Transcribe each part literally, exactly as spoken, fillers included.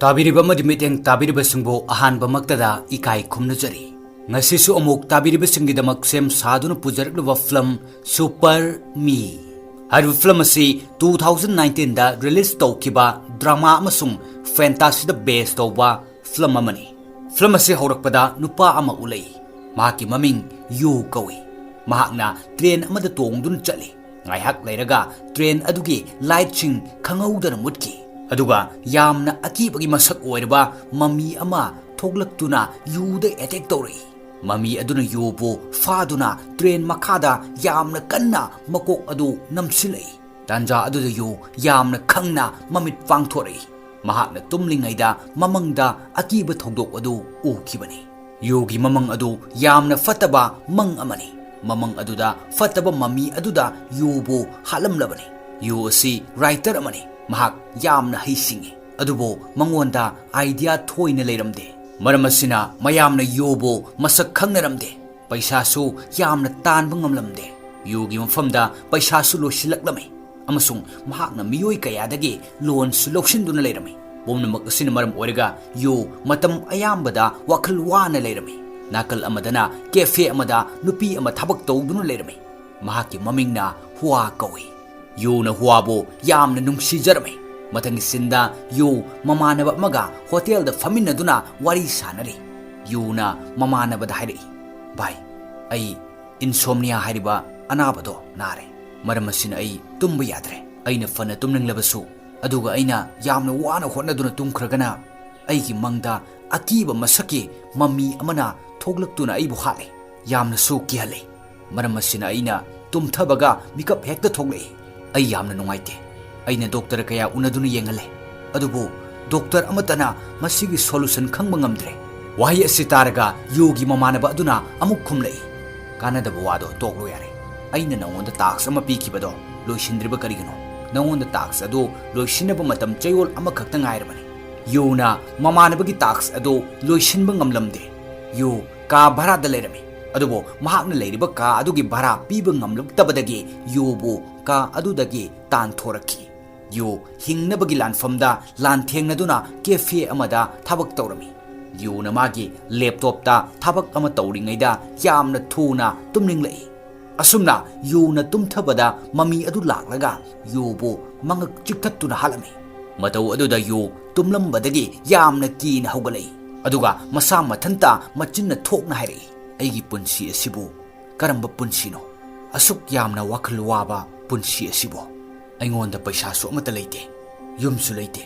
ꯇꯥꯕꯤꯔꯤꯕ ꯑꯃꯗꯤ ꯃꯤꯠꯌꯦꯡ ꯇꯥꯕꯤꯔꯤꯕꯁꯤꯡꯕꯨ ꯑꯍꯥꯟꯕꯃꯛꯇꯗ ꯏꯀꯥꯏ ꯈꯨꯝꯅꯖꯔꯤ꯫ ꯉꯁꯤꯁꯨ ꯑꯃꯨꯛ ꯇꯥꯕꯤꯔꯤꯕꯁꯤꯡꯒꯤꯗꯃꯛ ꯁꯦꯝ ꯁꯥꯗꯨꯅ ꯄꯨꯖꯔꯛꯂꯤꯕ ꯐꯤꯂꯝ ꯁꯨꯄꯔ ꯃꯤ ꯍꯥꯏꯔꯤꯕ ꯐꯤꯂꯝ ꯑꯁꯤ two thousand nineteenꯗ release ꯇꯧꯈꯤꯕ drama ꯑꯃꯁꯨꯡ fantasyꯗ base ꯇꯧꯕ ꯐꯤꯂꯝ ꯑꯃꯅꯤ꯫ ꯐꯤꯂꯝ ꯑꯁꯤ ꯍꯧꯔꯛꯄꯗ ꯅꯨꯄꯥ ꯑꯃ ꯎꯠꯂꯛꯏ꯫ ꯃꯍꯥꯛꯀꯤ ꯃꯃꯤꯡ ꯌꯨ ꯀꯧꯏ꯫ ꯃꯍꯥꯛꯅ train ꯑꯃꯗ ꯇꯣꯡꯗꯨꯅ ꯆꯠꯂꯤ꯫ ꯉꯥꯏꯍꯥꯛ ꯂꯩꯔꯒ train ꯑꯗꯨꯒꯤ lightꯁꯤꯡ ꯈꯪꯍꯧꯗꯅ ꯃꯨꯠꯈꯤ꯫ ꯑꯗꯨꯒ ꯌꯥꯝꯅ ꯑꯀꯤꯕꯒꯤ ꯃꯁꯛ ꯑꯣꯏꯔꯕ ꯃꯃꯤ ꯑꯃ ꯊꯣꯛꯂꯛꯇꯨꯅ ꯌꯨꯗ attack ꯇꯧꯔꯛꯏ꯫ ꯃꯃꯤ ꯑꯗꯨꯅ ꯌꯨꯕꯨ ꯐꯥꯗꯨꯅ train ꯃꯈꯥꯗ ꯌꯥꯝꯅ ꯀꯟꯅ ꯃꯀꯣꯛ ꯑꯗꯨ ꯅꯝꯁꯤꯜꯂꯛꯏ꯫ ꯇꯥꯟꯖꯥ ꯑꯗꯨꯗ ꯌꯨ ꯌꯥꯝꯅ ꯈꯪꯅ ꯃꯃꯤꯠ ꯄꯥꯡꯊꯣꯔꯛꯏ꯫ ꯃꯍꯥꯛꯅ ꯇꯨꯝꯂꯤꯉꯩꯗ ꯃꯃꯪꯗ ꯑꯀꯤꯕ ꯊꯧꯗꯣꯛ ꯑꯗꯨ ꯎꯈꯤꯕꯅꯤ꯫ ꯌꯨꯒꯤ ꯃꯃꯪ ꯑꯗꯨ ꯌꯥꯝꯅ ꯐꯠꯇꯕ ꯃꯪ ꯑꯃꯅꯤ꯫ ꯃꯃꯪ ꯑꯗꯨꯗ ꯐꯠꯇꯕ ꯃꯃꯤ ꯑꯗꯨꯗ ꯌꯨꯕꯨ ꯍꯥꯠꯂꯝꯂꯕꯅꯤ꯫ ꯌꯨ ꯑꯁꯤ writer ꯑꯃꯅꯤ꯫ ꯃꯍꯥꯛ ꯌꯥꯝꯅ ꯍꯩꯁꯤꯡꯉꯤ꯫ ꯑꯗꯨꯕꯨ ꯃꯉꯣꯟꯗ idea ꯊꯣꯏꯅ ꯂꯩꯔꯝꯗꯦ꯫ ꯃꯔꯝ ꯑꯁꯤꯅ ꯃꯌꯥꯝꯅ ꯌꯨꯕꯨ ꯃꯁꯛ ꯈꯪꯅꯔꯝꯗꯦ꯫ ꯄꯩꯁꯥꯁꯨ ꯌꯥꯝꯅ ꯇꯥꯟꯕ ꯉꯝꯂꯝꯗꯦ꯫ ꯌꯨꯒꯤ ꯃꯐꯝꯗ ꯄꯩꯁꯥꯁꯨ ꯂꯣꯏꯁꯤꯜꯂꯛꯂꯝꯃꯤ꯫ ꯑꯃꯁꯨꯡ ꯃꯍꯥꯛꯅ ꯃꯤꯑꯣꯏ ꯀꯌꯥꯗꯒꯤ loanꯁꯨ ꯂꯧꯁꯤꯟꯗꯨꯅ ꯂꯩꯔꯝꯃꯤ꯫ ꯄꯨꯝꯅꯃꯛ ꯑꯁꯤꯅ ꯃꯔꯝ ꯑꯣꯏꯔꯒ ꯌꯨ ꯃꯇꯝ ꯑꯌꯥꯝꯕꯗ ꯋꯥꯈꯜ ꯋꯥꯅ ꯂꯩꯔꯝꯃꯤ꯫ ꯅꯥꯀꯜ ꯑꯃꯗꯅ cafe ꯑꯃꯗ ꯅꯨꯄꯤ ꯑꯃ ꯊꯕꯛ ꯇꯧꯗꯨꯅ ꯂꯩꯔꯝꯃꯤ꯫ ꯃꯍꯥꯛꯀꯤ ꯃꯃꯤꯡꯅ ꯍꯨꯋꯥ ꯀꯧꯏ꯫ ꯌꯨꯅ ꯍꯨꯋꯥꯕꯨ ꯌꯥꯝꯅ ꯅꯨꯡꯁꯤꯖꯔꯝꯃꯤ꯫ ꯃꯊꯪꯒꯤ sceneꯗ ꯌꯨ ꯃꯃꯥꯟꯅꯕ ꯑꯃꯒ hotelꯗ ꯐꯝꯃꯤꯟꯅꯗꯨꯅ ꯋꯥꯔꯤ ꯁꯥꯟꯅꯔꯤ꯫ ꯌꯨꯅ ꯃꯃꯥꯟꯅꯕꯗ ꯍꯥꯏꯔꯛꯏ, "ꯚꯥꯏ, ꯑꯩ insomnia ꯍꯥꯏꯔꯤꯕ ꯑꯅꯥꯕꯗꯣ ꯅꯥꯔꯦ꯫ ꯃꯔꯝ ꯑꯁꯤꯅ ꯑꯩ ꯇꯨꯝꯕ ꯌꯥꯗ꯭ꯔꯦ꯫ ꯑꯩꯅ ꯐꯅ ꯇꯨꯝꯅꯤꯡꯂꯕꯁꯨ, ꯑꯗꯨꯒ ꯑꯩꯅ ꯌꯥꯝꯅ ꯋꯥꯅ ꯍꯣꯠꯅꯗꯨꯅ ꯇꯨꯝꯈ꯭ꯔꯒꯅ, ꯑꯩꯒꯤ ꯃꯪꯗ ꯑꯀꯤꯕ ꯃꯁꯛꯀꯤ ꯃꯃꯤ ꯑꯃꯅ ꯊꯣꯛꯂꯛꯇꯨꯅ ꯑꯩꯕꯨ ꯍꯥꯠꯂꯦ꯫ ꯌꯥꯝꯅꯁꯨ ꯀꯤꯍꯜꯂꯦ꯫ ꯃꯔꯝ ꯑꯁꯤꯅ ꯑꯩꯅ ꯇꯨꯝꯊꯕꯒ ꯃꯤꯀꯞ ꯍꯦꯛꯇ ꯊꯣꯛꯂꯛꯏ꯫ ꯑꯩ ꯌꯥꯝꯅ ꯅꯨꯡꯉꯥꯏꯇꯦ꯫ ꯑꯩꯅ doctor ꯀꯌꯥ ꯎꯅꯗꯨꯅ ꯌꯦꯡꯍꯜꯂꯦ, ꯑꯗꯨꯕꯨ doctor ꯑꯃꯠꯇꯅ ꯃꯁꯤꯒꯤ solution ꯈꯪꯕ ꯉꯝꯗ꯭ꯔꯦ꯫" ꯋꯥꯍꯩ ꯑꯁꯤ ꯇꯥꯔꯒ ꯌꯨꯒꯤ ꯃꯃꯥꯟꯅꯕ ꯑꯗꯨꯅ ꯑꯃꯨꯛ ꯈꯨꯝꯂꯛꯏ, "ꯀꯥꯟꯅꯗꯕ ꯋꯥꯗꯣ ꯇꯣꯛꯂꯣ ꯌꯥꯔꯦ꯫ ꯑꯩꯅ ꯅꯉꯣꯟꯗ task ꯑꯃ ꯄꯤꯈꯤꯕꯗꯣ ꯂꯣꯏꯁꯤꯟꯗ꯭ꯔꯤꯕ ꯀꯔꯤꯒꯤꯅꯣ? ꯅꯉꯣꯟꯗ task ꯑꯗꯨ ꯂꯣꯏꯁꯤꯟꯅꯕ ꯃꯇꯝ ꯆꯌꯣꯜ ꯑꯃꯈꯛꯇ ꯉꯥꯏꯔꯕꯅꯤ꯫" ꯌꯨꯅ ꯃꯃꯥꯟꯅꯕꯒꯤ task ꯑꯗꯨ ꯂꯣꯏꯁꯤꯟꯕ ꯉꯝꯂꯝꯗꯦ꯫ ꯌꯨ ꯀꯥ ꯚꯔꯥꯗ ꯂꯩꯔꯝꯃꯤ, ꯑꯗꯨꯕꯨ ꯃꯍꯥꯛꯅ ꯂꯩꯔꯤꯕ ꯀꯥ ꯑꯗꯨꯒꯤ ꯚꯔꯥ ꯄꯤꯕ ꯉꯝꯂꯛꯇꯕꯗꯒꯤ ꯌꯨꯕꯨ ꯀꯥ ꯑꯗꯨꯗꯒꯤ ꯇꯥꯟꯊꯣꯔꯛꯈꯤ꯫ ꯌꯨ ꯍꯤꯡꯅꯕꯒꯤ ꯂꯥꯟꯐꯝꯗ ꯂꯥꯟꯊꯦꯡꯅꯗꯨꯅ ꯀꯦꯐꯦ ꯑꯃꯗ ꯊꯕꯛ ꯇꯧꯔꯝꯃꯤ꯫ ꯌꯨꯅ ꯃꯥꯒꯤ ꯂꯦꯞꯇꯣꯞꯇ ꯊꯕꯛ ꯑꯃ ꯇꯧꯔꯤꯉꯩꯗ ꯌꯥꯝꯅ ꯊꯨꯅ ꯇꯨꯝꯅꯤꯡꯂꯛꯏ꯫ ꯑꯁꯨꯝꯅ ꯌꯨꯅ ꯇꯨꯝꯊꯕꯗ ꯃꯃꯤ ꯑꯗꯨ ꯂꯥꯛꯂꯒ ꯌꯨꯕꯨ ꯃꯉꯛ ꯆꯤꯛꯊꯠꯇꯨꯅ ꯍꯥꯠꯂꯝꯃꯤ꯫ ꯃꯇꯧ ꯑꯗꯨꯗ ꯌꯨ ꯇꯨꯝꯂꯝꯕꯗꯒꯤ ꯌꯥꯝꯅ ꯀꯤꯅ ꯍꯧꯒꯠꯂꯛꯏ꯫ ꯑꯗꯨꯒ ꯃꯁꯥ ꯃꯊꯟꯇ ꯃꯆꯤꯟꯅ ꯊꯣꯛꯅ ꯍꯥꯏꯔꯛꯏ, "ꯑꯩꯒꯤ ꯄꯨꯟꯁꯤ ꯑꯁꯤꯕꯨ ꯀꯔꯝꯕ ꯄꯨꯟꯁꯤꯅꯣ? ꯑꯁꯨꯛ ꯌꯥꯝꯅ ꯋꯥꯈꯜ ꯋꯥꯕ ꯄꯨꯟꯁꯤ ꯑꯁꯤꯕꯨ? ꯑꯩꯉꯣꯟꯗ ꯄꯩꯁꯥꯁꯨ ꯑꯃꯠꯇ ꯂꯩꯇꯦ, ꯌꯨꯝꯁꯨ ꯂꯩꯇꯦ,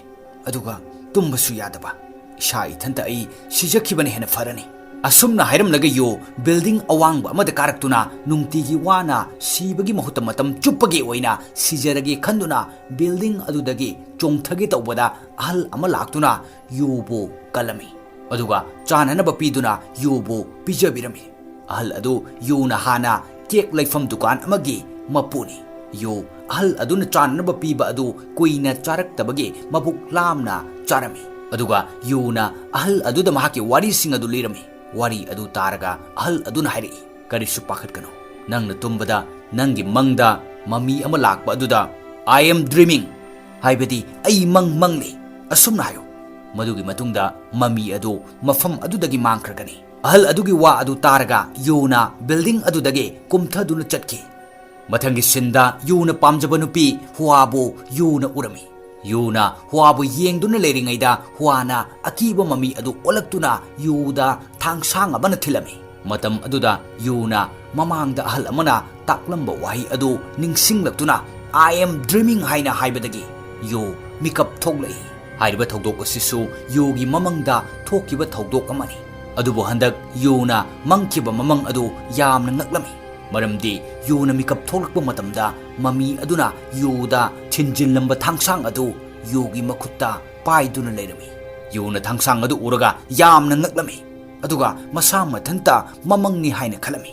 ꯑꯗꯨꯒ ꯇꯨꯝꯕꯁꯨ ꯌꯥꯗꯕ꯫ ꯏꯁꯥ ꯏꯊꯟꯇ ꯑꯩ ꯁꯤꯖꯈꯤꯕꯅ ꯍꯦꯟꯅ ꯐꯔꯅꯤ"꯫ ꯑꯁꯨꯝꯅ ꯍꯥꯏꯔꯝꯂꯒ ꯌꯨ building ꯑꯋꯥꯡꯕ ꯑꯃꯗ ꯀꯥꯔꯛꯇꯨꯅ ꯅꯨꯡꯇꯤꯒꯤ ꯋꯥꯅ ꯁꯤꯕꯒꯤ ꯃꯍꯨꯠꯇ ꯃꯇꯝ ꯆꯨꯞꯄꯒꯤ ꯑꯣꯏꯅ ꯁꯤꯖꯔꯒꯦ ꯈꯟꯗꯨꯅ building ꯑꯗꯨꯗꯒꯤ ꯆꯣꯡꯊꯒꯦ ꯇꯧꯕꯗ ꯑꯍꯜ ꯑꯃ ꯂꯥꯛꯇꯨꯅ ꯌꯨꯕꯨ ꯀꯜꯂꯝꯃꯤ꯫ ꯑꯗꯨꯒ ꯆꯥꯅꯅꯕ ꯄꯤꯗꯨꯅ ꯌꯨꯕꯨ ꯄꯤꯖꯕꯤꯔꯝꯃꯤ꯫ ꯑꯍꯜ ꯑꯗꯨ ꯌꯨꯅ ꯍꯥꯟꯅ ꯀꯦꯛ ꯂꯩꯐꯝ ꯗꯨꯀꯥꯟ ꯑꯃꯒꯤ ꯃꯄꯨꯅꯤ꯫ ꯌꯨ ꯑꯍꯜ ꯑꯗꯨꯅ ꯆꯥꯅꯅꯕ ꯄꯤꯕ ꯑꯗꯨ ꯀꯨꯏꯅ ꯆꯥꯔꯛꯇꯕꯒꯤ ꯃꯕꯨꯛ ꯂꯥꯝꯅ ꯆꯥꯔꯝꯃꯤ꯫ ꯑꯗꯨꯒ ꯌꯨꯅ ꯑꯍꯜ ꯑꯗꯨꯗ ꯃꯍꯥꯛꯀꯤ ꯋꯥꯔꯤꯁꯤꯡ ꯑꯗꯨ ꯂꯤꯔꯝꯃꯤ꯫ ꯋꯥꯔꯤ ꯑꯗꯨ ꯇꯥꯔꯒ ꯑꯍꯜ ꯑꯗꯨꯅ ꯍꯥꯏꯔꯛꯏ, "ꯀꯔꯤꯁꯨ ꯄꯥꯈꯠꯀꯅꯨ꯫ ꯅꯪꯅ ꯇꯨꯝꯕꯗ ꯅꯪꯒꯤ ꯃꯪꯗ ꯃꯃꯤ ꯑꯃ ꯂꯥꯛꯄ ꯑꯗꯨꯗ I am dreaming, ꯍꯥꯏꯕꯗꯤ ꯑꯩ ꯃꯪ ꯃꯪꯂꯤ, ꯑꯁꯨꯝꯅ ꯍꯥꯏꯌꯨ꯫ ꯃꯗꯨꯒꯤ ꯃꯇꯨꯡꯗ ꯃꯃꯤ ꯑꯗꯨ ꯃꯐꯝ ꯑꯗꯨꯗꯒꯤ ꯃꯥꯡꯈ꯭ꯔꯒꯅꯤ"꯫ ꯑꯍꯜ ꯑꯗꯨꯒꯤ ꯋꯥ ꯑꯗꯨ ꯇꯥꯔꯒ ꯌꯨꯅ building ꯑꯗꯨꯗꯒꯤ ꯀꯨꯝꯊꯗꯨꯅ ꯆꯠꯈꯤ꯫ ꯃꯊꯪꯒꯤ ꯁꯤꯟꯗ ꯌꯨꯅ ꯄꯥꯝꯖꯕ ꯅꯨꯄꯤ ꯍꯨꯋꯥꯕꯨ ꯌꯨꯅ ꯎꯔꯝꯃꯤ꯫ ꯌꯨꯅ ꯍꯨꯋꯥꯕꯨ ꯌꯦꯡꯗꯨꯅ ꯂꯩꯔꯤꯉꯩꯗ ꯍꯨꯋꯥꯅ ꯑꯀꯤꯕ ꯃꯃꯤ ꯑꯗꯨ ꯑꯣꯜꯂꯛꯇꯨꯅ ꯌꯨꯗ ꯊꯥꯡꯁꯥꯡ ꯑꯃꯅ ꯊꯤꯜꯂꯝꯃꯤ꯫ ꯃꯇꯝ ꯑꯗꯨꯗ ꯌꯨꯅ ꯃꯃꯥꯡꯗ ꯑꯍꯜ ꯑꯃꯅ ꯇꯥꯛꯂꯝꯕ ꯋꯥꯍꯩ ꯑꯗꯨ ꯅꯤꯡꯁꯤꯡꯂꯛꯇꯨꯅ "I am dreaming" ꯍꯥꯏꯅ ꯍꯥꯏꯕꯗꯒꯤ ꯌꯨ ꯃꯤꯀꯞ ꯊꯣꯛꯂꯛꯏ꯫ ꯍꯥꯏꯔꯤꯕ ꯊꯧꯗꯣꯛ ꯑꯁꯤꯁꯨ ꯌꯨꯒꯤ ꯃꯃꯪꯗ ꯊꯣꯛꯈꯤꯕ ꯊꯧꯗꯣꯛ ꯑꯃꯅꯤ꯫ ꯑꯗꯨꯕꯨ ꯍꯟꯗꯛ ꯌꯨꯅ ꯃꯪꯈꯤꯕ ꯃꯃꯪ ꯑꯗꯨ ꯌꯥꯝꯅ ꯉꯛꯂꯝꯃꯤ꯫ ꯃꯔꯝꯗꯤ ꯌꯨꯅ ꯃꯤꯀꯞ ꯊꯣꯛꯂꯛꯄ ꯃꯇꯝꯗ ꯃꯃꯤ ꯑꯗꯨꯅ ꯌꯨꯗ ꯊꯤꯟꯖꯤꯜꯂꯝꯕ ꯊꯥꯡꯁꯥꯡ ꯑꯗꯨ ꯌꯨꯒꯤ ꯃꯈꯨꯠꯇ ꯄꯥꯏꯗꯨꯅ ꯂꯩꯔꯝꯃꯤ꯫ ꯌꯨꯅ ꯊꯥꯡꯁꯥꯡ ꯑꯗꯨ ꯎꯔꯒ ꯌꯥꯝꯅ ꯉꯛꯂꯝꯃꯤ꯫ ꯑꯗꯨꯒ ꯃꯁꯥ ꯃꯊꯟꯇ ꯃꯃꯪꯅꯤ ꯍꯥꯏꯅ ꯈꯜꯂꯝꯃꯤ꯫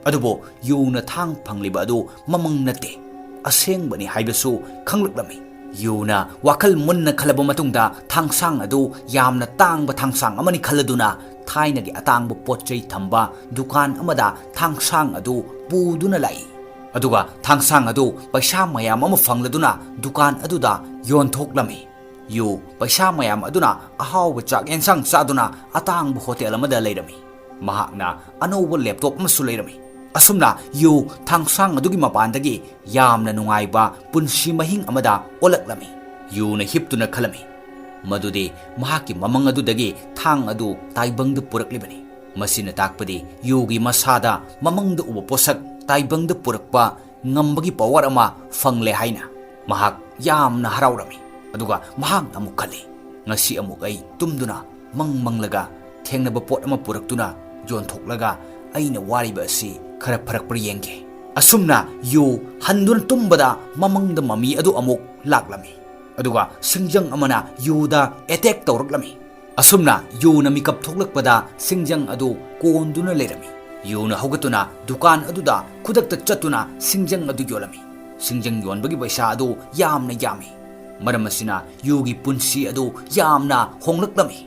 ꯑꯗꯨꯕꯨ ꯌꯨꯅ ꯊꯥꯡ ꯐꯪꯂꯤꯕ ꯑꯗꯨ ꯃꯃꯪ ꯅꯠꯇꯦ, ꯑꯁꯦꯡꯕꯅꯤ ꯍꯥꯏꯕꯁꯨ ꯈꯪꯂꯛꯂꯝꯃꯤ꯫ ꯌꯨꯅ ꯋꯥꯈꯜ ꯃꯨꯟꯅ ꯈꯜꯂꯕ ꯃꯇꯨꯡꯗ ꯊꯥꯡꯁꯥꯡ ꯑꯗꯨ ꯌꯥꯝꯅ ꯇꯥꯡꯕ ꯊꯥꯡꯁꯥꯡ ꯑꯃꯅꯤ ꯈꯜꯂꯗꯨꯅ ꯊꯥꯏꯅꯒꯤ ꯑꯇꯥꯡꯕ ꯄꯣꯠ ꯆꯩ ꯊꯝꯕ ꯗꯨꯀꯥꯟ ꯑꯃꯗ ꯊꯥꯡꯁꯥꯡ ꯑꯗꯨ ꯄꯨꯗꯨꯅ ꯂꯥꯛꯏ꯫ ꯑꯗꯨꯒ ꯊꯥꯡꯁꯥꯡ ꯑꯗꯨ ꯄꯩꯁꯥ ꯃꯌꯥꯝ ꯑꯃ ꯐꯪꯂꯗꯨꯅ ꯗꯨꯀꯥꯟ ꯑꯗꯨꯗ ꯌꯣꯟꯊꯣꯛꯂꯝꯃꯤ꯫ ꯌꯨ ꯄꯩꯁꯥ ꯃꯌꯥꯝ ꯑꯗꯨꯅ ꯑꯍꯥꯎꯕ ꯆꯥꯛ ꯌꯦꯟꯁꯥꯡ ꯆꯥꯗꯨꯅ ꯑꯇꯥꯡꯕ ꯍꯣꯇꯦꯜ ꯑꯃꯗ ꯂꯩꯔꯝꯃꯤ꯫ ꯃꯍꯥꯛꯅ ꯑꯅꯧꯕ ꯂꯦꯞꯇꯣꯞ ꯑꯃꯁꯨ ꯂꯩꯔꯝꯃꯤ꯫ ꯑꯁꯨꯝꯅ ꯌꯨ ꯊꯥꯡꯁꯥꯡ ꯑꯗꯨꯒꯤ ꯃꯄꯥꯟꯗꯒꯤ ꯌꯥꯝꯅ ꯅꯨꯡꯉꯥꯏꯕ ꯄꯨꯟꯁꯤ ꯃꯍꯤꯡ ꯑꯃꯗ ꯑꯣꯜꯂꯛꯂꯝꯃꯤ꯫ ꯌꯨꯅ ꯍꯤꯞꯇꯨꯅ ꯈꯜꯂꯝꯃꯤ ꯃꯗꯨꯗꯤ ꯃꯍꯥꯛꯀꯤ ꯃꯃꯪ ꯑꯗꯨꯗꯒꯤ ꯊꯥꯡ ꯑꯗꯨ ꯇꯥꯏꯕꯪꯗ ꯄꯨꯔꯛꯂꯤꯕꯅꯤ꯫ ꯃꯁꯤꯅ ꯇꯥꯛꯄꯗꯤ ꯌꯨꯒꯤ ꯃꯁꯥꯗ ꯃꯃꯪꯗ ꯎꯕ ꯄꯣꯠꯁꯛ ꯇꯥꯏꯕꯪꯗ ꯄꯨꯔꯛꯄ ꯉꯝꯕꯒꯤ ꯄꯋꯥꯔ ꯑꯃ ꯐꯪꯂꯦ ꯍꯥꯏꯅ꯫ ꯃꯍꯥꯛ ꯌꯥꯝꯅ ꯍꯔꯥꯎꯔꯝꯃꯤ꯫ ꯑꯗꯨꯒ ꯃꯍꯥꯛꯅ ꯑꯃꯨꯛ ꯈꯜꯂꯤ, "ꯉꯁꯤ ꯑꯃꯨꯛ ꯑꯩ ꯇꯨꯝꯗꯨꯅ ꯃꯪ ꯃꯪꯂꯒ ꯊꯦꯡꯅꯕ ꯄꯣꯠ ꯑꯃ ꯄꯨꯔꯛꯇꯨꯅ ꯌꯣꯟꯊꯣꯛꯂꯒ ꯑꯩꯅ ꯋꯥꯔꯤꯕ ꯑꯁꯤ ꯈꯔ ꯐꯔꯛꯄ꯭ꯔꯥ ꯌꯦꯡꯒꯦ꯫" ꯑꯁꯨꯝꯅ ꯌꯨ ꯍꯟꯗꯨꯅ ꯇꯨꯝꯕꯗ ꯃꯃꯪꯗ ꯃꯃꯤ ꯑꯗꯨ ꯑꯃꯨꯛ ꯂꯥꯛꯂꯝꯃꯤ꯫ ꯑꯗꯨꯒ ꯁꯤꯡꯖꯪ ꯑꯃꯅ ꯌꯨꯗ ꯑꯦꯇꯦꯛ ꯇꯧꯔꯛꯂꯝꯃꯤ꯫ ꯑꯁꯨꯝꯅ ꯌꯨꯅ ꯃꯤꯀꯞ ꯊꯣꯛꯂꯛꯄꯗ ꯁꯤꯡꯖꯪ ꯑꯗꯨ ꯀꯣꯟꯗꯨꯅ ꯂꯩꯔꯝꯃꯤ꯫ ꯌꯨꯅ ꯍꯧꯒꯠꯇꯨꯅ ꯗꯨꯀꯥꯟ ꯑꯗꯨꯗ ꯈꯨꯗꯛꯇ ꯆꯠꯇꯨꯅ ꯁꯤꯡꯖꯪ ꯑꯗꯨ ꯌꯣꯜꯂꯝꯃꯤ꯫ ꯁꯤꯡꯖꯪ ꯌꯣꯟꯕꯒꯤ ꯄꯩꯁꯥ ꯑꯗꯨ ꯌꯥꯝꯅ ꯌꯥꯝꯃꯤ꯫ ꯃꯔꯝ ꯑꯁꯤꯅ ꯌꯨꯒꯤ ꯄꯨꯟꯁꯤ ꯑꯗꯨ ꯌꯥꯝꯅ ꯍꯣꯡꯂꯛꯂꯝꯃꯤ꯫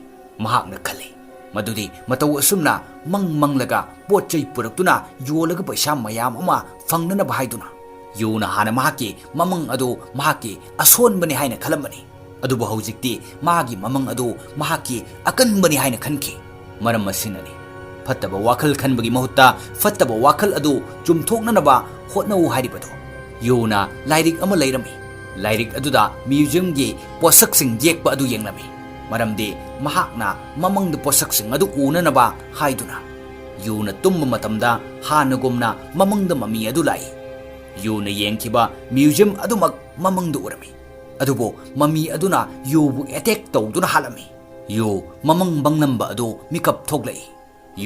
ꯃꯍꯥꯛꯅ ꯈꯜꯂꯤ ꯃꯗꯨꯗꯤ ꯃꯇꯧ ꯑꯁꯨꯝꯅ ꯃꯪ ꯃꯪꯂꯒ ꯄꯣꯠ ꯆꯩ ꯄꯨꯔꯛꯇꯨꯅ ꯌꯣꯜꯂꯒ ꯄꯩꯁꯥ ꯃꯌꯥꯝ ꯑꯃ ꯐꯪꯅꯅꯕ ꯍꯥꯏꯗꯨꯅ꯫ ꯌꯨꯅ ꯍꯥꯟꯅ ꯃꯍꯥꯛꯀꯤ ꯃꯃꯪ ꯑꯗꯨ ꯃꯍꯥꯛꯀꯤ ꯑꯁꯣꯟꯕꯅꯤ ꯍꯥꯏꯅ ꯈꯜꯂꯝꯕꯅꯤ꯫ ꯑꯗꯨꯕꯨ ꯍꯧꯖꯤꯛꯇꯤ ꯃꯥꯒꯤ ꯃꯃꯪ ꯑꯗꯨ ꯃꯍꯥꯛꯀꯤ ꯑꯀꯟꯕꯅꯤ ꯍꯥꯏꯅ ꯈꯟꯈꯤ꯫ ꯃꯔꯝ ꯑꯁꯤꯅꯅꯤ꯫ ꯐꯠꯇꯕ ꯋꯥꯈꯜ ꯈꯟꯕꯒꯤ ꯃꯍꯨꯠꯇ ꯐꯠꯇꯕ ꯋꯥꯈꯜ ꯑꯗꯨ ꯆꯨꯝꯊꯣꯛꯅꯅꯕ ꯍꯣꯠꯅꯧ ꯍꯥꯏꯔꯤꯕꯗꯨ꯫ ꯌꯨꯅ ꯂꯥꯏꯔꯤꯛ ꯑꯃ ꯂꯩꯔꯝꯃꯤ꯫ ꯂꯥꯏꯔꯤꯛ ꯑꯗꯨꯗ ꯃ꯭ꯌꯨꯖꯤꯌꯝꯒꯤ ꯄꯣꯠꯁꯛꯁꯤꯡ ꯌꯦꯛꯄ ꯑꯗꯨ ꯌꯦꯡꯂꯝꯃꯤ꯫ ꯃꯔꯝꯗꯤ ꯃꯍꯥꯛꯅ ꯃꯃꯪꯗ ꯄꯣꯠꯁꯛꯁꯤꯡ ꯑꯗꯨ ꯎꯅꯅꯕ ꯍꯥꯏꯗꯨꯅ꯫ ꯌꯨꯅ ꯇꯨꯝꯕ ꯃꯇꯝꯗ ꯍꯥꯟꯅꯒꯨꯝꯅ ꯃꯃꯪꯗ ꯃꯃꯤ ꯑꯗꯨ ꯂꯥꯛꯏ꯫ ꯌꯨꯅ ꯌꯦꯡꯈꯤꯕ ꯃ꯭ꯌꯨꯖꯤꯌꯝ ꯑꯗꯨꯃꯛ ꯃꯃꯪꯗ ꯎꯔꯝꯃꯤ꯫ ꯑꯗꯨꯕꯨ ꯃꯃꯤ ꯑꯗꯨꯅ ꯌꯨꯕꯨ ꯑꯦꯇꯦꯛ ꯇꯧꯗꯨꯅ ꯍꯥꯠꯂꯝꯃꯤ꯫ ꯌꯨ ꯃꯃꯪ ꯃꯪꯂꯝꯕ ꯑꯗꯨ ꯃꯤꯀꯞ ꯊꯣꯛꯂꯛꯏ꯫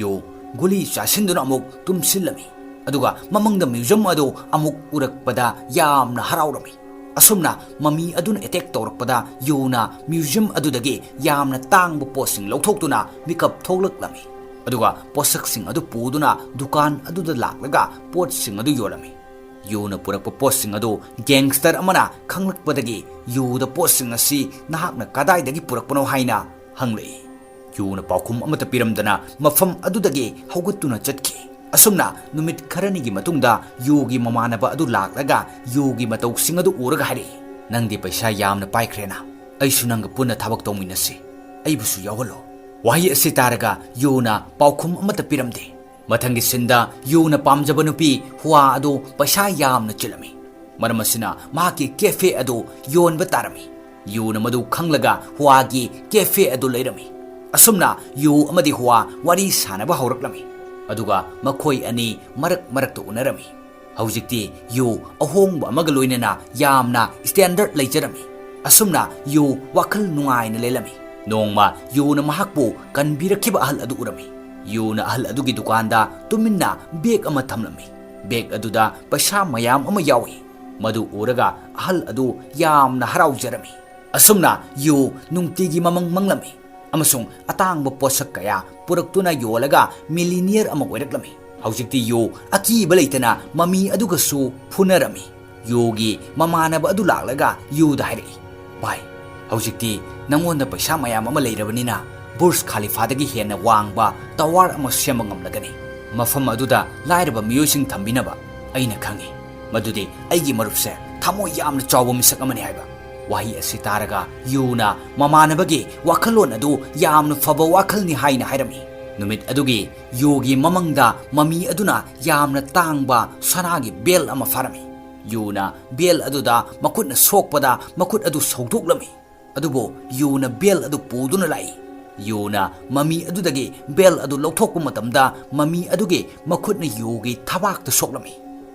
ꯌꯨ ꯒꯨꯂꯤ ꯆꯥꯁꯤꯟꯗꯨꯅ ꯑꯃꯨꯛ ꯇꯨꯝꯁꯤꯜꯂꯝꯃꯤ꯫ ꯑꯗꯨꯒ ꯃꯃꯪꯗ ꯃ꯭ꯌꯨꯖꯤꯌꯝ ꯑꯗꯨ ꯑꯃꯨꯛ ꯎꯔꯛꯄꯗ ꯌꯥꯝꯅ ꯍꯔꯥꯎꯔꯝꯃꯤ꯫ ꯑꯁꯨꯝꯅ ꯃꯃꯤ ꯑꯗꯨꯅ ꯑꯦꯇꯦꯛ ꯇꯧꯔꯛꯄꯗ ꯌꯨꯅ ꯃ꯭ꯌꯨꯖꯤꯌꯝ ꯑꯗꯨꯗꯒꯤ ꯌꯥꯝꯅ ꯇꯥꯡꯕ ꯄꯣꯠꯁꯤꯡ ꯂꯧꯊꯣꯛꯇꯨꯅ ꯃꯤꯀꯞ ꯊꯣꯛꯂꯛꯂꯝꯃꯤ꯫ ꯑꯗꯨꯒ ꯄꯣꯠꯁꯛꯁꯤꯡ ꯑꯗꯨ ꯄꯨꯗꯨꯅ ꯗꯨꯀꯥꯟ ꯑꯗꯨꯗ ꯂꯥꯛꯂꯒ ꯄꯣꯠꯁꯤꯡ ꯑꯗꯨ ꯌꯣꯜꯂꯝꯃꯤ꯫ ꯌꯨꯅ ꯄꯨꯔꯛꯄ ꯄꯣꯠꯁꯤꯡ ꯑꯗꯨ ꯒꯦꯡꯁꯇꯔ ꯑꯃꯅ ꯈꯪꯂꯛꯄꯗꯒꯤ ꯌꯨꯗ ꯄꯣꯠꯁꯤꯡ ꯑꯁꯤ ꯅꯍꯥꯛꯅ ꯀꯗꯥꯏꯗꯒꯤ ꯄꯨꯔꯛꯄꯅꯣ ꯍꯥꯏꯅ ꯍꯪꯂꯛꯏ꯫ ꯌꯨꯅ ꯄꯥꯎꯈꯨꯝ ꯑꯃꯠꯇ ꯄꯤꯔꯝꯗꯅ ꯃꯐꯝ ꯑꯗꯨꯗꯒꯤ ꯍꯧꯒꯠꯇꯨꯅ ꯆꯠꯈꯤ꯫ ꯑꯁꯨꯝꯅ ꯅꯨꯃꯤꯠ ꯈꯔꯅꯤꯒꯤ ꯃꯇꯨꯡꯗ ꯌꯨꯒꯤ ꯃꯃꯥꯟꯅꯕ ꯑꯗꯨ ꯂꯥꯛꯂꯒ ꯌꯨꯒꯤ ꯃꯇꯧꯁꯤꯡ ꯑꯗꯨ ꯎꯔꯒ ꯍꯥꯏꯔꯛꯏ, "ꯅꯪꯗꯤ ꯄꯩꯁꯥ ꯌꯥꯝꯅ ꯄꯥꯏꯈ꯭ꯔꯦꯅ, ꯑꯩꯁꯨ ꯅꯪꯒ ꯄꯨꯟꯅ ꯊꯕꯛ ꯇꯧꯃꯤꯟꯅꯁꯤ, ꯑꯩꯕꯨꯁꯨ ꯌꯥꯎꯍꯜꯂꯣ꯫" ꯋꯥꯍꯩ ꯑꯁꯤ ꯇꯥꯔꯒ ꯌꯨꯅ ꯄꯥꯎꯈꯨꯝ ꯑꯃꯠꯇ ꯄꯤꯔꯝꯗꯦ꯫ ꯃꯊꯪꯒꯤ ꯁꯤꯟꯗ ꯌꯨꯅ ꯄꯥꯝꯖꯕ ꯅꯨꯄꯤ ꯍꯨꯋꯥ ꯑꯗꯨ ꯄꯩꯁꯥ ꯌꯥꯝꯅ ꯆꯤꯜꯂꯝꯃꯤ꯫ ꯃꯔꯝ ꯑꯁꯤꯅ ꯃꯍꯥꯛꯀꯤ ꯀꯦꯐꯦ ꯑꯗꯨ ꯌꯣꯟꯕ ꯇꯥꯔꯝꯃꯤ꯫ ꯌꯨꯅ ꯃꯗꯨ ꯈꯪꯂꯒ ꯍꯨꯋꯥꯒꯤ ꯀꯦꯐꯦ ꯑꯗꯨ ꯂꯩꯔꯝꯃꯤ꯫ ꯑꯁꯨꯝꯅ ꯌꯨ ꯑꯃꯗꯤ ꯍꯨꯋꯥ ꯋꯥꯔꯤ ꯁꯥꯅꯕ ꯍꯧꯔꯛꯂꯝꯃꯤ꯫ ꯑꯗꯨꯒ ꯃꯈꯣꯏ ꯑꯅꯤ ꯃꯔꯛ ꯃꯔꯛꯇ ꯎꯅꯔꯝꯃꯤ꯫ ꯍꯧꯖꯤꯛꯇꯤ ꯌꯨ ꯑꯍꯣꯡꯕ ꯑꯃꯒ ꯂꯣꯏꯅꯅ ꯌꯥꯝꯅ ꯁ꯭ꯇꯦꯟꯗꯔꯗ ꯂꯩꯖꯔꯝꯃꯤ꯫ ꯑꯁꯨꯝꯅ ꯌꯨ ꯋꯥꯈꯜ ꯅꯨꯡꯉꯥꯏꯅ ꯂꯦꯜꯂꯝꯃꯤ꯫ ꯅꯣꯡꯃ ꯌꯨꯅ ꯃꯍꯥꯛꯄꯨ ꯀꯟꯕꯤꯔꯛꯈꯤꯕ ꯑꯍꯜ ꯑꯗꯨ ꯎꯔꯝꯃꯤ꯫ ꯌꯨꯅ ꯑꯍꯜ ꯑꯗꯨꯒꯤ ꯗꯨꯀꯥꯟꯗ ꯇꯨꯃꯤꯟꯅ ꯕꯦꯒ ꯑꯃ ꯊꯝꯂꯝꯃꯤ꯫ ꯕꯦꯒ ꯑꯗꯨꯗ ꯄꯩꯁꯥ ꯃꯌꯥꯝ ꯑꯃ ꯌꯥꯎꯏ꯫ ꯃꯗꯨ ꯎꯔꯒ ꯑꯍꯜ ꯑꯗꯨ ꯌꯥꯝꯅ ꯍꯔꯥꯎꯖꯔꯝꯃꯤ꯫ ꯑꯁꯨꯝꯅ ꯌꯨ ꯅꯨꯡꯇꯤꯒꯤ ꯃꯃꯪ ꯃꯪꯂꯝꯃꯤ ꯑꯃꯁꯨꯡ ꯑꯇꯥꯡꯕ ꯄꯣꯠꯁꯛ ꯀꯌꯥ ꯄꯨꯔꯛꯇꯨꯅ ꯌꯣꯜꯂꯒ ꯃꯤꯂꯤꯅꯤꯌꯔ ꯑꯃ ꯑꯣꯏꯔꯛꯂꯝꯃꯤ꯫ ꯍꯧꯖꯤꯛꯇꯤ ꯌꯨ ꯑꯀꯤꯕ ꯂꯩꯇꯅ ꯃꯃꯤ ꯑꯗꯨꯒꯁꯨ ꯐꯨꯅꯔꯝꯃꯤ꯫ ꯌꯨꯒꯤ ꯃꯃꯥꯟꯅꯕ ꯑꯗꯨ ꯂꯥꯛꯂꯒ ꯌꯨꯗ ꯍꯥꯏꯔꯛꯏ, "ꯚꯥꯏ, ꯍꯧꯖꯤꯛꯇꯤ ꯅꯪꯉꯣꯟꯗ ꯄꯩꯁꯥ ꯃꯌꯥꯝ ꯑꯃ ꯂꯩꯔꯕꯅꯤꯅ ꯕꯨꯔꯖ ꯈꯥꯂꯤꯐꯥꯗꯒꯤ ꯍꯦꯟꯅ ꯋꯥꯡꯕ ꯇꯋꯥꯔ ꯑꯃ ꯁꯦꯝꯕ ꯉꯝꯂꯒꯅꯤ꯫ ꯃꯐꯝ ꯑꯗꯨꯗ ꯂꯥꯏꯔꯕ ꯃꯤꯑꯣꯏꯁꯤꯡ ꯊꯝꯕꯤꯅꯕ ꯑꯩꯅ ꯈꯪꯏ꯫ ꯃꯗꯨꯗꯤ ꯑꯩꯒꯤ ꯃꯔꯨꯞꯁꯦ ꯊꯃꯣꯏ ꯌꯥꯝꯅ ꯆꯥꯎꯕ ꯃꯤꯁꯛ ꯑꯃꯅꯤ" ꯍꯥꯏꯕ꯫ ꯋꯥꯍꯩ ꯑꯁꯤ ꯇꯥꯔꯒ ꯌꯨꯅ ꯃꯃꯥꯟꯅꯕꯒꯤ ꯋꯥꯈꯜꯂꯣꯟ ꯑꯗꯨ ꯌꯥꯝꯅ ꯐꯕ ꯋꯥꯈꯜꯅꯤ ꯍꯥꯏꯅ ꯍꯥꯏꯔꯝꯃꯤ꯫ ꯅꯨꯃꯤꯠ ꯑꯗꯨꯒꯤ ꯌꯨꯒꯤ ꯃꯃꯪꯗ ꯃꯃꯤ ꯑꯗꯨꯅ ꯌꯥꯝꯅ ꯇꯥꯡꯕ ꯁꯅꯥꯒꯤ ꯕꯦꯜ ꯑꯃ ꯐꯥꯔꯝꯃꯤ꯫ ꯌꯨꯅ ꯕꯦꯜ ꯑꯗꯨꯗ ꯃꯈꯨꯠꯅ ꯁꯣꯛꯄꯗ ꯃꯈꯨꯠ ꯑꯗꯨ ꯁꯧꯗꯣꯛꯂꯝꯃꯤ꯫ ꯑꯗꯨꯕꯨ ꯌꯨꯅ ꯕꯦꯜ ꯑꯗꯨ ꯄꯨꯗꯨꯅ ꯂꯥꯛꯏ꯫ ꯌꯨꯅ ꯃꯃꯤ ꯑꯗꯨꯗꯒꯤ ꯕꯦꯜ ꯑꯗꯨ ꯂꯧꯊꯣꯛꯄ ꯃꯇꯝꯗ ꯃꯃꯤ ꯑꯗꯨꯒꯤ ꯃꯈꯨꯠꯅ ꯌꯨꯒꯤ ꯊꯕꯥꯛꯇ ꯁꯣꯛꯂꯝꯃꯤ꯫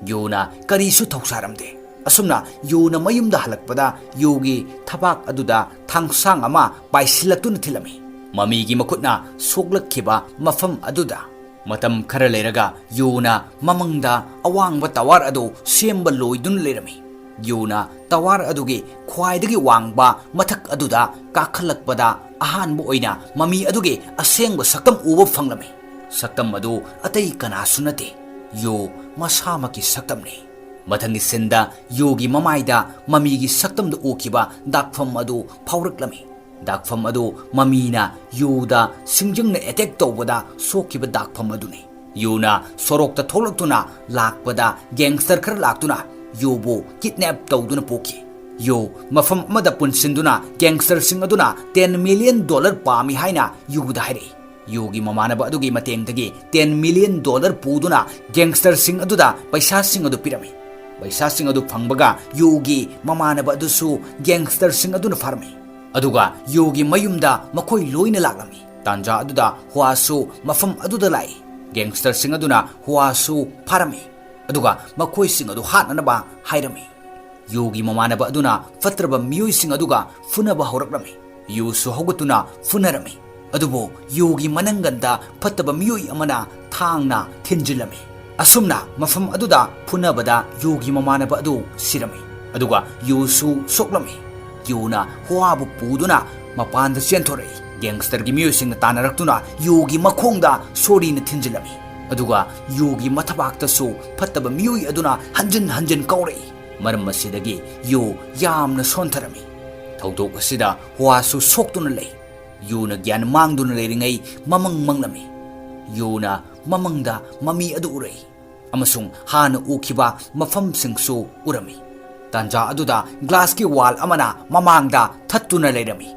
ꯌꯨꯅ ꯀꯔꯤꯁꯨ ꯊꯧꯁꯥꯔꯝꯗꯦ꯫ ꯑꯁꯨꯝꯅ ꯌꯨꯅ ꯃꯌꯨꯝꯗ ꯍꯜꯂꯛꯄꯗ ꯌꯨꯒꯤ ꯊꯕꯥꯛ ꯑꯗꯨꯗ ꯊꯥꯡꯁꯥꯡ ꯑꯃ ꯄꯥꯏꯁꯤꯜꯂꯛꯇꯨꯅ ꯊꯤꯜꯂꯝꯃꯤ꯫ ꯃꯃꯤꯒꯤ ꯃꯈꯨꯠꯅ ꯁꯣꯛꯂꯛꯈꯤꯕ ꯃꯐꯝ ꯑꯗꯨꯗ꯫ ꯃꯇꯝ ꯈꯔ ꯂꯩꯔꯒ ꯌꯨꯅ ꯃꯃꯪꯗ ꯑꯋꯥꯡꯕ ꯇꯋꯥꯔ ꯑꯗꯨ ꯁꯦꯝꯕ ꯂꯣꯏꯗꯨꯅ ꯂꯩꯔꯝꯃꯤ꯫ ꯌꯨꯅ ꯇꯋꯥꯔ ꯑꯗꯨꯒꯤ ꯈ꯭ꯋꯥꯏꯗꯒꯤ ꯋꯥꯡꯕ ꯃꯊꯛ ꯑꯗꯨꯗ ꯀꯥꯈꯠꯂꯛꯄꯗ ꯑꯍꯥꯟꯕ ꯑꯣꯏꯅ ꯃꯃꯤ ꯑꯗꯨꯒꯤ ꯑꯁꯦꯡꯕ ꯁꯛꯇꯝ ꯎꯕ ꯐꯪꯂꯝꯃꯤ꯫ ꯁꯛꯇꯝ ꯑꯗꯨ ꯑꯇꯩ ꯀꯅꯥꯁꯨ ꯅꯠꯇꯦ, ꯌꯨ ꯃꯁꯥꯃꯛꯀꯤ ꯁꯛꯇꯝꯅꯤ꯫ ꯃꯊꯪꯒꯤ ꯁꯤꯟꯗ ꯌꯨꯒꯤ ꯃꯃꯥꯏꯗ ꯃꯃꯤꯒꯤ ꯁꯛꯇꯝꯗ ꯎꯈꯤꯕ ꯗꯥꯛꯐꯝ ꯑꯗꯨ ꯐꯥꯎꯔꯛꯂꯝꯃꯤ꯫ ꯗꯥꯛꯐꯝ ꯑꯗꯨ ꯃꯃꯤꯅ ꯌꯨꯗ ꯁꯤꯡꯖꯪꯅ ꯑꯦꯇꯦꯛ ꯇꯧꯕꯗ ꯁꯣꯛꯈꯤꯕ ꯗꯥꯛꯐꯝ ꯑꯗꯨꯅꯤ꯫ ꯌꯨꯅ ꯁꯣꯔꯣꯛꯇ ꯊꯣꯛꯂꯛꯇꯨꯅ ꯂꯥꯛꯄꯗ ꯒꯦꯡꯁꯇꯔ ꯈꯔ ꯂꯥꯛꯇꯨꯅ ꯌꯨꯕꯨ ꯀꯤꯗꯅꯦꯞ ꯇꯧꯗꯨꯅ ꯄꯨꯈꯤ꯫ ꯌꯨ ꯃꯐꯝ ꯑꯃꯗ ꯄꯨꯟꯁꯤꯟꯗꯨꯅ ꯒꯦꯡꯁꯇꯔꯁꯤꯡ ꯑꯗꯨꯅ ꯇꯦꯟ ꯃꯤꯂꯤꯌꯟ ꯗꯣꯂꯔ ꯄꯥꯝꯃꯤ ꯍꯥꯏꯅ ꯌꯨꯗ ꯍꯥꯏꯔꯛꯏ꯫ ꯌꯨꯒꯤ ꯃꯃꯥꯟꯅꯕ ꯑꯗꯨꯒꯤ ꯃꯇꯦꯡꯗꯒꯤ ꯇꯦꯟ ꯃꯤꯂꯤꯌꯟ ꯗꯣꯂꯔ ꯄꯨꯗꯨꯅ ꯒꯦꯡꯁꯇꯔꯁꯤꯡ ꯑꯗꯨꯗ ꯄꯩꯁꯥꯁꯤꯡ ꯑꯗꯨ ꯄꯤꯔꯝꯃꯤ꯫ ꯄꯩꯁꯥꯁꯤꯡ ꯑꯗꯨ ꯐꯪꯕꯒ ꯌꯨꯒꯤ ꯃꯃꯥꯟꯅꯕ ꯑꯗꯨꯁꯨ ꯒꯦꯡꯁꯇꯔꯁꯤꯡ ꯑꯗꯨꯅ ꯐꯥꯔꯝꯃꯤ꯫ ꯑꯗꯨꯒ ꯌꯨꯒꯤ ꯃꯌꯨꯝꯗ ꯃꯈꯣꯏ ꯂꯣꯏꯅ ꯂꯥꯛꯂꯝꯃꯤ꯫ ꯇꯥꯟꯖꯥ ꯑꯗꯨꯗ ꯍ꯭ꯋꯥꯁꯨ ꯃꯐꯝ ꯑꯗꯨꯗ ꯂꯥꯛꯏ꯫ ꯒꯦꯡꯁꯇꯔꯁꯤꯡ ꯑꯗꯨꯅ ꯍ꯭ꯋꯥꯁꯨ ꯐꯥꯔꯝꯃꯤ꯫ ꯑꯗꯨꯒ ꯃꯈꯣꯏꯁꯤꯡ ꯑꯗꯨ ꯍꯥꯠꯅꯅꯕ ꯍꯥꯏꯔꯝꯃꯤ꯫ ꯌꯨꯒꯤ ꯃꯃꯥꯟꯅꯕ ꯑꯗꯨꯅ ꯐꯠꯇ꯭ꯔꯕ ꯃꯤꯑꯣꯏꯁꯤꯡ ꯑꯗꯨꯒ ꯐꯨꯅꯕ ꯍꯧꯔꯛꯂꯝꯃꯤ꯫ ꯌꯨꯁꯨ ꯍꯧꯒꯠꯇꯨꯅ ꯐꯨꯅꯔꯝꯃꯤ꯫ ꯑꯗꯨꯕꯨ ꯌꯨꯒꯤ ꯃꯅꯪꯒꯟꯗ ꯐꯠꯇꯕ ꯃꯤꯑꯣꯏ ꯑꯃꯅ ꯊꯥꯡꯅ ꯊꯤꯟꯖꯤꯜꯂꯝꯃꯤ꯫ ꯑꯁꯨꯝꯅ ꯃꯐꯝ ꯑꯗꯨꯗ ꯐꯨꯅꯕꯗ ꯌꯨꯒꯤ ꯃꯃꯥꯟꯅꯕ ꯑꯗꯨ ꯁꯤꯔꯝꯃꯤ꯫ ꯑꯗꯨꯒ ꯌꯨꯁꯨ ꯁꯣꯛꯂꯝꯃꯤ꯫ ꯌꯨꯅ ꯍ꯭ꯋꯥꯕꯨ ꯄꯨꯗꯨꯅ ꯃꯄꯥꯟꯗ ꯆꯦꯟꯊꯣꯔꯛꯏ꯫ ꯒꯦꯡꯁꯇꯔꯒꯤ ꯃꯤꯑꯣꯏꯁꯤꯡꯅ ꯇꯥꯟꯅꯔꯛꯇꯨꯅ ꯌꯨꯒꯤ ꯃꯈꯣꯡꯗ ꯁꯣꯔꯤꯅ ꯊꯤꯟꯖꯤꯜꯂꯝꯃꯤ꯫ ꯑꯗꯨꯒ ꯌꯨꯒꯤ ꯃꯊꯕꯥꯛꯇꯁꯨ ꯐꯠꯇꯕ ꯃꯤꯑꯣꯏ ꯑꯗꯨꯅ ꯍꯟꯖꯤꯟ ꯍꯟꯖꯤꯟ ꯀꯧꯔꯛꯏ꯫ ꯃꯔꯝ ꯑꯁꯤꯗꯒꯤ ꯌꯨ ꯌꯥꯝꯅ ꯁꯣꯟꯊꯔꯝꯃꯤ꯫ ꯊꯧꯗꯣꯛ ꯑꯁꯤꯗ ꯍ꯭ꯋꯥꯁꯨ ꯁꯣꯛꯇꯨꯅ ꯂꯩ꯫ ꯌꯨꯅ ꯒ꯭ꯌꯥꯟ ꯃꯥꯡꯗꯨꯅ ꯂꯩꯔꯤꯉꯩ ꯃꯃꯪ ꯃꯪꯂꯝꯃꯤ꯫ ꯌꯨꯅ ꯃꯃꯪꯗ ꯃꯃꯤ ꯑꯗꯨ ꯎꯔꯛꯏ ꯑꯃꯁꯨꯡ ꯍꯥꯟꯅ ꯎꯈꯤꯕ ꯃꯐꯝꯁꯤꯡꯁꯨ ꯎꯔꯝꯃꯤ꯫ ꯇꯥꯟꯖꯥ ꯑꯗꯨꯗ ꯒ꯭ꯂꯥꯁꯀꯤ ꯋꯥꯜ ꯑꯃꯅ ꯃꯃꯥꯡꯗ ꯊꯠꯇꯨꯅ ꯂꯩꯔꯝꯃꯤ꯫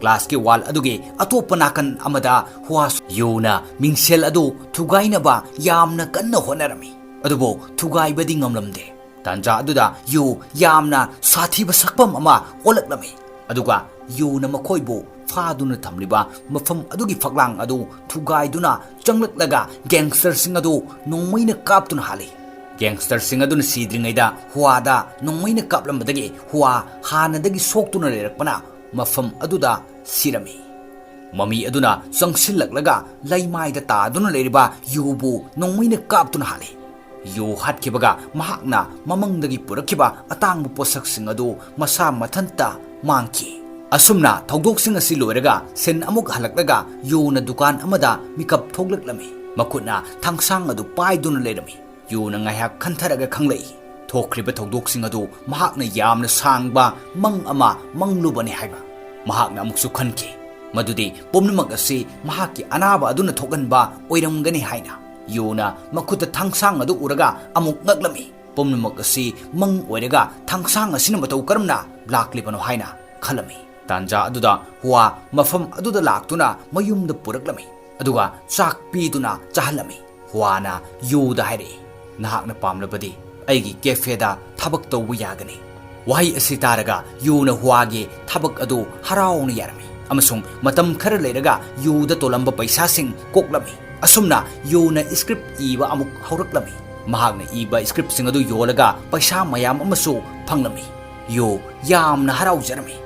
ꯒ꯭ꯂꯥꯁꯀꯤ ꯋꯥꯜ ꯑꯗꯨꯒꯤ ꯑꯇꯣꯞꯄ ꯅꯥꯀꯟ ꯑꯃꯗ ꯍ꯭ꯋꯥꯁꯨ ꯌꯨꯅ ꯃꯤꯡꯁꯦꯜ ꯑꯗꯨ ꯊꯨꯒꯥꯏꯅꯕ ꯌꯥꯝꯅ ꯀꯟꯅ ꯍꯣꯠꯅꯔꯝꯃꯤ꯫ ꯑꯗꯨꯕꯨ ꯊꯨꯒꯥꯏꯕꯗꯤ ꯉꯝꯂꯝꯗꯦ꯫ ꯇꯥꯟꯖꯥ ꯑꯗꯨꯗ ꯌꯨ ꯌꯥꯝꯅ ꯁꯥꯊꯤꯕ ꯁꯛꯐꯝ ꯑꯃ ꯑꯣꯜꯂꯛꯂꯝꯃꯤ꯫ ꯑꯗꯨꯒ ꯌꯨꯅ ꯃꯈꯣꯏꯕꯨ ꯐꯥꯗꯨꯅ ꯊꯝꯂꯤꯕ ꯃꯐꯝ ꯑꯗꯨꯒꯤ ꯐꯛꯂꯥꯡ ꯑꯗꯨ ꯊꯨꯒꯥꯏꯗꯨꯅ ꯆꯪꯂꯛꯂꯒ ꯒꯦꯡꯁꯇꯔꯁꯤꯡ ꯑꯗꯨ ꯅꯣꯡꯃꯩꯅ ꯀꯥꯞꯇꯨꯅ ꯍꯥꯠꯂꯤ꯫ ꯒꯦꯡꯁꯇꯔꯁꯤꯡ ꯑꯗꯨꯅ ꯁꯤꯗ꯭ꯔꯤꯉꯩꯗ ꯍ꯭ꯋꯥꯗ ꯅꯣꯡꯃꯩꯅ ꯀꯥꯞꯂꯝꯕꯗꯒꯤ ꯍ꯭ꯋꯥ ꯍꯥꯟꯅꯗꯒꯤ ꯁꯣꯛꯇꯨꯅ ꯂꯩꯔꯛꯄꯅ ꯃꯐꯝ ꯑꯗꯨꯗ ꯁꯤꯔꯝꯃꯤ꯫ ꯃꯃꯤ ꯑꯗꯨꯅ ꯆꯪꯁꯤꯜꯂꯛꯂꯒ ꯂꯩꯃꯥꯏꯗ ꯇꯥꯗꯨꯅ ꯂꯩꯔꯤꯕ ꯌꯨꯕꯨ ꯅꯣꯡꯃꯩꯅ ꯀꯥꯞꯇꯨꯅ ꯍꯥꯠꯂꯤ꯫ ꯌꯨ ꯍꯥꯠꯈꯤꯕꯒ ꯃꯍꯥꯛꯅ ꯃꯃꯪꯗꯒꯤ ꯄꯨꯔꯛꯈꯤꯕ ꯑꯇꯥꯡꯕ ꯄꯣꯠꯁꯛꯁꯤꯡ ꯑꯗꯨ ꯃꯁꯥ ꯃꯊꯟꯇ ꯃꯥꯡꯈꯤ꯫ ꯑꯁꯨꯝꯅ ꯊꯧꯗꯣꯛꯁꯤꯡ ꯑꯁꯤ ꯂꯣꯏꯔꯒ ꯁꯤꯟ ꯑꯃꯨꯛ ꯍꯜꯂꯛꯂꯒ ꯌꯨꯅ ꯗꯨꯀꯥꯟ ꯑꯃꯗ ꯃꯤꯀꯞ ꯊꯣꯛꯂꯛꯂꯝꯃꯤ꯫ ꯃꯈꯨꯠꯅ ꯊꯥꯡꯁꯥꯡ ꯑꯗꯨ ꯄꯥꯏꯗꯨꯅ ꯂꯩꯔꯝꯃꯤ꯫ ꯌꯨꯅ ꯉꯥꯏꯍꯥꯛ ꯈꯟꯊꯔꯒ ꯈꯪꯂꯛꯏ꯫ ꯊꯣꯛꯈ꯭ꯔꯤꯕ ꯊꯧꯗꯣꯛꯁꯤꯡ ꯑꯗꯨ ꯃꯍꯥꯛꯅ ꯌꯥꯝꯅ ꯁꯥꯡꯕ ꯃꯪ ꯑꯃ ꯃꯪꯂꯨꯕꯅꯤ ꯍꯥꯏꯕ꯫ ꯃꯍꯥꯛꯅ ꯑꯃꯨꯛꯁꯨ ꯈꯟꯈꯤ ꯃꯗꯨꯗꯤ ꯄꯨꯝꯅꯃꯛ ꯑꯁꯤ ꯃꯍꯥꯛꯀꯤ ꯑꯅꯥꯕ ꯑꯗꯨꯅ ꯊꯣꯛꯍꯟꯕ ꯑꯣꯏꯔꯝꯒꯅꯤ ꯍꯥꯏꯅ꯫ ꯌꯨꯅ ꯃꯈꯨꯠꯇ ꯊꯥꯡꯁꯥꯡ ꯑꯗꯨ ꯎꯔꯒ ꯑꯃꯨꯛ ꯉꯛꯂꯝꯃꯤ꯫ ꯄꯨꯝꯅꯃꯛ ꯑꯁꯤ ꯃꯪ ꯑꯣꯏꯔꯒ ꯊꯥꯡꯁꯥꯡ ꯑꯁꯤꯅ ꯃꯇꯧ ꯀꯔꯝꯅ ꯂꯥꯛꯂꯤꯕꯅꯣ ꯍꯥꯏꯅ ꯈꯜꯂꯝꯃꯤ꯫ ꯇꯥꯟꯖꯥ ꯑꯗꯨꯗ ꯍꯨꯋꯥ ꯃꯐꯝ ꯑꯗꯨꯗ ꯂꯥꯛꯇꯨꯅ ꯃꯌꯨꯝꯗ ꯄꯨꯔꯛꯂꯝꯃꯤ꯫ ꯑꯗꯨꯒ ꯆꯥꯛ ꯄꯤꯗꯨꯅ ꯆꯥꯍꯜꯂꯝꯃꯤ꯫ ꯍꯨꯋꯥꯅ ꯌꯨꯗ ꯍꯥꯏꯔꯛꯏ, "ꯅꯍꯥꯛꯅ ꯄꯥꯝꯂꯕꯗꯤ ꯑꯩꯒꯤ ꯀꯦꯐꯦꯗ ꯊꯕꯛ ꯇꯧꯕ ꯌꯥꯒꯅꯤ꯫" ꯋꯥꯍꯩ ꯑꯁꯤ ꯇꯥꯔꯒ ꯌꯨꯅ ꯍꯨꯋꯥꯒꯤ ꯊꯕꯛ ꯑꯗꯨ ꯍꯔꯥꯎꯅ ꯌꯥꯔꯝꯃꯤ ꯑꯃꯁꯨꯡ ꯃꯇꯝ ꯈꯔ ꯂꯩꯔꯒ ꯌꯨꯗ ꯇꯣꯜꯂꯝꯕ ꯄꯩꯁꯥꯁꯤꯡ ꯀꯣꯛꯂꯝꯃꯤ꯫ ꯑꯁꯨꯝꯅ ꯌꯨꯅ ꯁ꯭ꯀ꯭ꯔꯤꯞ ꯏꯕ ꯑꯃꯨꯛ ꯍꯧꯔꯛꯂꯝꯃꯤ꯫ ꯃꯍꯥꯛꯅ ꯏꯕ ꯁ꯭ꯀ꯭ꯔꯤꯞꯁꯤꯡ ꯑꯗꯨ ꯌꯣꯜꯂꯒ ꯄꯩꯁꯥ ꯃꯌꯥꯝ ꯑꯃꯁꯨ ꯐꯪꯂꯝꯃꯤ꯫ ꯌꯨ ꯌꯥꯝꯅ ꯍꯔꯥꯎꯖꯔꯝꯃꯤ꯫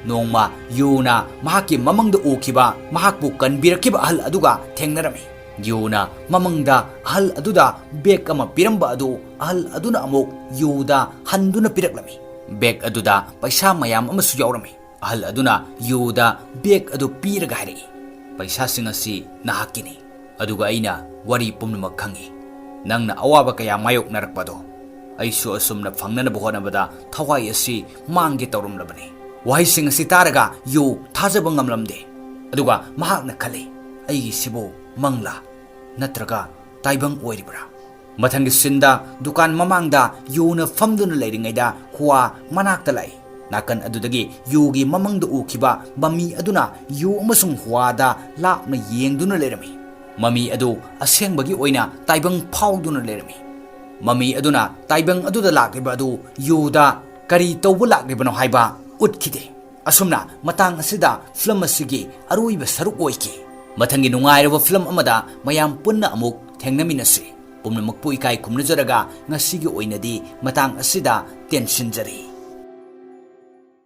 ꯅꯣꯡꯃ ꯌꯨꯅ ꯃꯍꯥꯛꯀꯤ ꯃꯃꯪꯗ ꯎꯈꯤꯕ, ꯃꯍꯥꯛꯄꯨ ꯀꯟꯕꯤꯔꯛꯈꯤꯕ ꯑꯍꯜ ꯑꯗꯨꯒ ꯊꯦꯡꯅꯔꯝꯃꯤ꯫ ꯌꯨꯅ ꯃꯃꯪꯗ ꯑꯍꯜ ꯑꯗꯨꯗ ꯕꯦꯒ ꯑꯃ ꯄꯤꯔꯝꯕ ꯑꯗꯨ ꯑꯍꯜ ꯑꯗꯨꯅ ꯑꯃꯨꯛ ꯌꯨꯗ ꯍꯟꯗꯨꯅ ꯄꯤꯔꯛꯂꯝꯃꯤ꯫ ꯕꯦꯒ ꯑꯗꯨꯗ ꯄꯩꯁꯥ ꯃꯌꯥꯝ ꯑꯃꯁꯨ ꯌꯥꯎꯔꯝꯃꯤ꯫ ꯑꯍꯜ ꯑꯗꯨꯅ ꯌꯨꯗ ꯕꯦꯒ ꯑꯗꯨ ꯄꯤꯔꯒ ꯍꯥꯏꯔꯛꯏ, "ꯄꯩꯁꯥꯁꯤꯡ ꯑꯁꯤ ꯅꯍꯥꯛꯀꯤꯅꯤ, ꯑꯗꯨꯒ ꯑꯩꯅ ꯋꯥꯔꯤ ꯄꯨꯝꯅꯃꯛ ꯈꯪꯏ꯫ ꯅꯪꯅ ꯑꯋꯥꯕ ꯀꯌꯥ ꯃꯥꯌꯣꯛꯅꯔꯛꯄꯗꯣ ꯑꯩꯁꯨ ꯑꯁꯨꯝꯅ ꯐꯪꯅꯅꯕ ꯍꯣꯠꯅꯕꯗ ꯊꯋꯥꯏ ꯑꯁꯤ ꯃꯥꯡꯒꯦ ꯇꯧꯔꯝꯂꯕꯅꯤ꯫" ꯋꯥꯍꯩꯁꯤꯡ ꯑꯁꯤ ꯇꯥꯔꯒ ꯌꯨ ꯊꯥꯖꯕ ꯉꯝꯂꯝꯗꯦ꯫ ꯑꯗꯨꯒ ꯃꯍꯥꯛꯅ ꯈꯜꯂꯤ, "ꯑꯩꯒꯤꯁꯤꯕꯨ ꯃꯪꯂꯥ ꯅꯠꯇ꯭ꯔꯒ ꯇꯥꯏꯕꯪ ꯑꯣꯏꯔꯤꯕ꯭ꯔꯥ?" ꯃꯊꯪꯒꯤ ꯁꯤꯟꯗ ꯗꯨꯀꯥꯟ ꯃꯃꯥꯡꯗ ꯌꯨꯅ ꯐꯝꯗꯨꯅ ꯂꯩꯔꯤꯉꯩꯗ ꯍꯨꯋꯥ ꯃꯅꯥꯛꯇ ꯂꯥꯛꯏ꯫ ꯅꯥꯀꯟ ꯑꯗꯨꯗꯒꯤ ꯌꯨꯒꯤ ꯃꯃꯪꯗ ꯎꯈꯤꯕ ꯃꯃꯤ ꯑꯗꯨꯅ ꯌꯨ ꯑꯃꯁꯨꯡ ꯍꯨꯋꯥꯗ ꯂꯥꯞꯅ ꯌꯦꯡꯗꯨꯅ ꯂꯩꯔꯝꯃꯤ꯫ ꯃꯃꯤ ꯑꯗꯨ ꯑꯁꯦꯡꯕꯒꯤ ꯑꯣꯏꯅ ꯇꯥꯏꯕꯪ ꯐꯥꯎꯗꯨꯅ ꯂꯩꯔꯝꯃꯤ꯫ ꯃꯃꯤ ꯑꯗꯨꯅ ꯇꯥꯏꯕꯪ ꯑꯗꯨꯗ ꯂꯥꯛꯂꯤꯕ ꯑꯗꯨ ꯌꯨꯗ ꯀꯔꯤ ꯇꯧꯕ ꯂꯥꯛꯂꯤꯕꯅꯣ ꯍꯥꯏꯕ ꯎꯠꯈꯤꯗꯦ꯫ ꯑꯁꯨꯝꯅ ꯃꯇꯥꯡ ꯑꯁꯤꯗ ꯐꯤꯂꯝ ꯑꯁꯤꯒꯤ ꯑꯔꯣꯏꯕ ꯁꯔꯨꯛ ꯑꯣꯏꯈꯤ꯫ ꯃꯊꯪꯒꯤ ꯅꯨꯡꯉꯥꯏꯔꯕ ꯐꯤꯂꯝ ꯑꯃꯗ ꯃꯌꯥꯝ ꯄꯨꯟꯅ ꯑꯃꯨꯛ ꯊꯦꯡꯅꯃꯤꯟꯅꯁꯤ꯫ ꯄꯨꯝꯅꯃꯛꯄꯨ ꯏꯀꯥꯏ ꯈꯨꯝꯅꯖꯔꯒ ꯉꯁꯤꯒꯤ ꯑꯣꯏꯅꯗꯤ ꯃꯇꯥꯡ ꯑꯁꯤꯗ ꯇꯦꯟꯁꯤꯟꯖꯔꯤ꯫